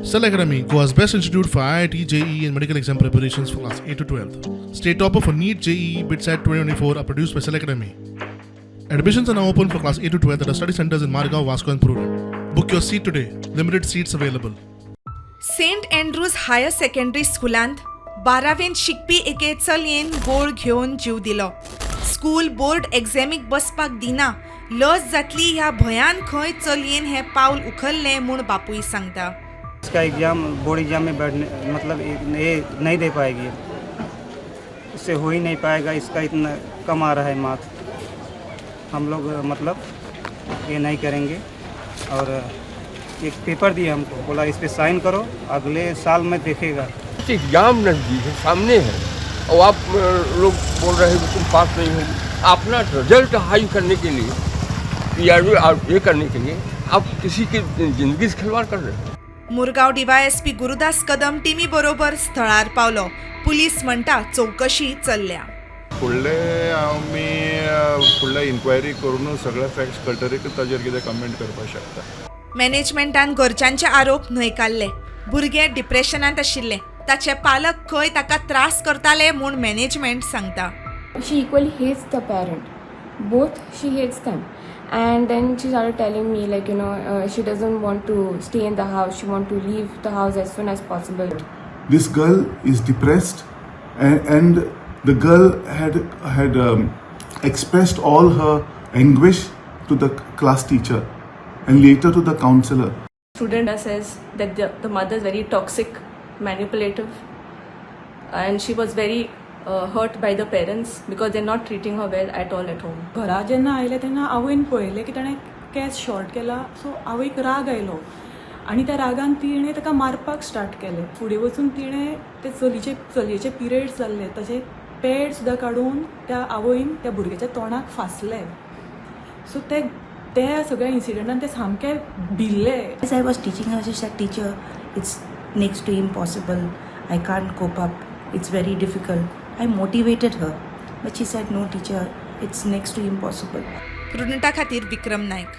Cell Academy, Goa's best institute for IIT, JEE, and medical exam preparations for class 8 to 12. State topper for NEET, JEE, BITSAT 2024 are produced by Cell Academy. Admissions are now open for class 8 to 12 at our study centers in Margao, Vasco, and Prudent. Book your seat today. Limited seats available. Saint Andrews higher secondary स्कुलांत बारावेंत शिकपी एके चलयेन गोळ घेवन जीव दिलो. School board एग्झॅमीक बसपाक दिना, लज जातली ह्या भंयान खंय चलयेन हें पावल उखल्लें म्हूण बापूय सांगता. इसका एग्ज़ाम, बोर्ड एग्ज़ाम में बैठने, मतलब ये नहीं दे पाएगी. इससे हो ही नहीं पाएगा. इसका इतना कम आ रहा है मार्क्स. हम लोग मतलब ये नहीं करेंगे. और एक पेपर दिया हमको, बोला इस पर साइन करो, अगले साल में देखेगा. एग्जाम नज़दीक है, सामने है और आप लोग बोल रहे हो कि तुम पास नहीं होगी. अपना रिजल्ट हाई करने के लिए, पी आर ये करने के लिए आप किसी की ज़िंदगी से खिलवाड़ कर रहे हो. मुरगांव डीवायएसपी गुरुदास कदम टिमी बरोबर स्थळार पावलो. पुलीस म्हणटा, चवकशी चल्ल्या. फुडले आमी फुडले इन्क्वायरी करून सगळे फॅक्ट्स कळटरीक ताजेर कितें कमेंट करपाक शकता. मॅनेजमेंटान घरच्यांचे आरोप न्हयकारले. भुरगें डिप्रेशनांत आशिल्लें, ताचे पालक खंय ताका त्रास करताले म्हूण मॅनेजमेंट सांगता. She equally hates the parent, both she hates them. And then she started telling me like she doesn't want to stay in the house, she want to leave the house as soon as possible. This girl is depressed and the girl had expressed all her anguish to the class teacher and later to the counselor. Student says that the mother is very toxic, manipulative, and she was very hurt by the parents because they're not treating her well at all at home. घरा जेन्ना आयलें तेन्ना आवयन पळयलें की ताणें केंस short केला. सो आवयक राग आयलो आनी त्या रागान तिणें ताका मारपाक स्टार्ट केलें. फुडें वचून तिणें ते चलीचे चलयेचे पिरियड्स जाल्ले, ताचे पॅड सुद्दां काडून त्या आवयन त्या भुरग्याच्या तोंडाक फासले. सो ते त्या सगळ्या इन्सिडंटान ते सामके भिल्ले. As I was teaching her, she said, "Teacher, it's next to impossible. I can't cope up. It's very difficult." I motivated her, but she said, "No, teacher, it's next to impossible." प्रुडंटा खातीर विक्रम नायक.